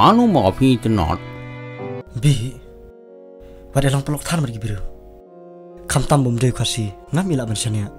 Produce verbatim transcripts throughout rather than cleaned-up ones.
Ano ma phi tnot? Bi. Wat ïa long paralok than bad ki briew. Khamtam bym dei u Khasi, ngam ïa lah ban shaniah.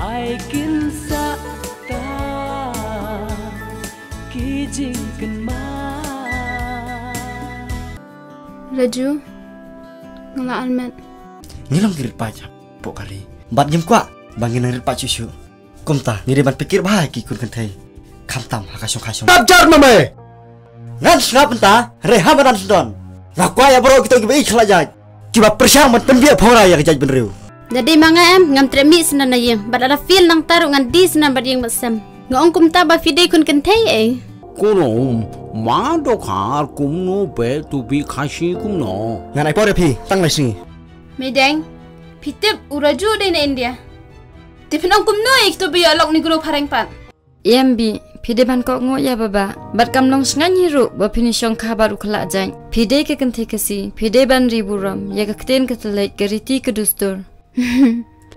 Ai kin sa ta ki jingkynmaw. Raju, nga la almet. Ngi long ki rit paid hapoh ka ri. Bad ngim kwah ba ngin nang rit paid shuh shuh. Kumta ngi dei ban pyrkhat bha ïa ki khun kynthei. Khamtam ha ka shongkha shong. Tap jar ma me. Ngan sngap mynta, re ha madan sdon. Nga kwah ïa baroh kito kiba ïeit khlak jait, kiba pyrshang ban pynbiang phongra ïa ka jaitbynriew. Da dei ma nga em, ngam treh mih sdang na ïing, bad lada fail nangta ruh ngan die sdang bad ïing bad sem. Nga ong kumta ba phi dei khun kynthei ei. Kuno, ma dokhar kumno be tu bi Khasi kumno. Ngan ai por ïa phi tang lai sngi. Meideng, phi tip u Raju dei na India. Te phin ong kumno ïa kito ba ïoh lok ne kano phareng pat. Em Bi, phi dei ban kohnguh ïa baba. Bad kam long sngewbha ruh ba phin ïa shongkha bad u khlak jait. Phi dei ka kynthei Khasi, phi dei ban ri burom ïa ka ktien ka thylliej, ka riti ka dustur.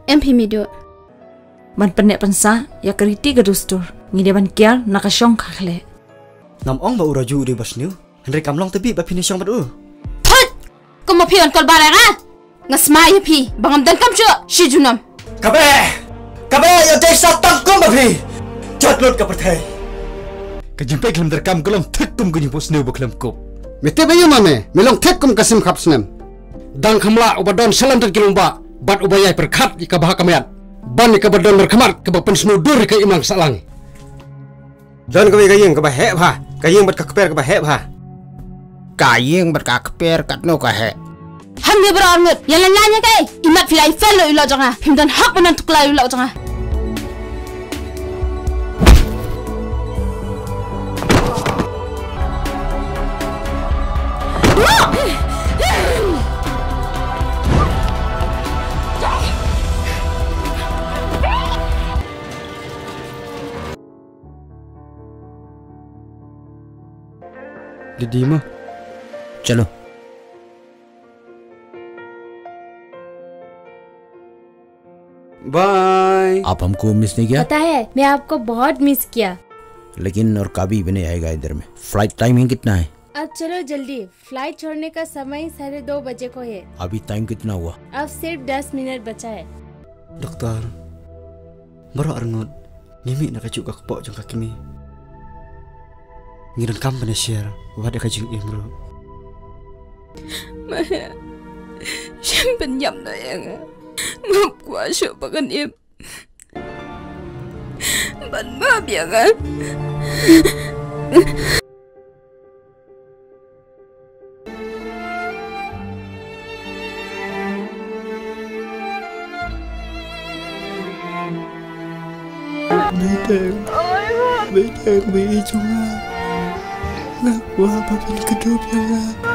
Em phi Midu. Ban pynneh pynsah ïa ka riti ka dustur, ngi dei ban kiar na ka shongkha khleh. Ngam ong ba u Raju u dei ba sniew. Hynrei kam long tebih ba phin ïa shong bad u. Thut! Kum ma phi wan kol barai nga. Nga sma ïa phi ba ngam donkam shuh shi junom. Kabe! Kabe ïa dei sa tang kum ma phi. Jot lut ka pyrthei. Ka jingpeit khlem donkam ka long thik kum ka jingphohsniew ba khlem kup. Me tip ïa ma me, me long thik kum ka sim khap snem. Dang kham lah uba don shalynter ki lum ba bad uba ïai pyrkhat ïa ka bha ka miat. Ban ïa kaba don markhmat kaba pynsniew dur ïa ka imlang sahlang. Don kawei ka ïing kaba heh bha, ka ïing bad ka kper kaba heh bha. Ka ïing bad ka kper katno ka heh. Ham ïa baroh arngut, ïa lan lan ïa kaei. Imat phi la i fail ïa u lok jong nga. Phim don hok ban tuklar ïa u lok jong nga. दीदी माँ। चलो। बाय। आप हमको मिस नहीं किया? पता है, मैं आपको बहुत मिस किया। लेकिन और काबी भी नहीं आएगा इधर में। फ्लाइट टाइमिंग कितना है? अब चलो जल्दी, फ्लाइट छोड़ने का समय साढ़े दो बजे को है। अभी टाइम कितना हुआ? अब सिर्फ दस मिनट बचा है। Doktor, baroh arngut ngi mih na kajuh ka kpoh jong ka kmie. Ngi donkam ban ïa share wat ïa ka jingim ruh. Maya, shim pynïap noh ïa nga. Map kwah shuh ba kan im. Ban map ïa nga. Meiteng, Meiteng, Meiteng jong nga. Nga kwah ba phin kdup ïa nga.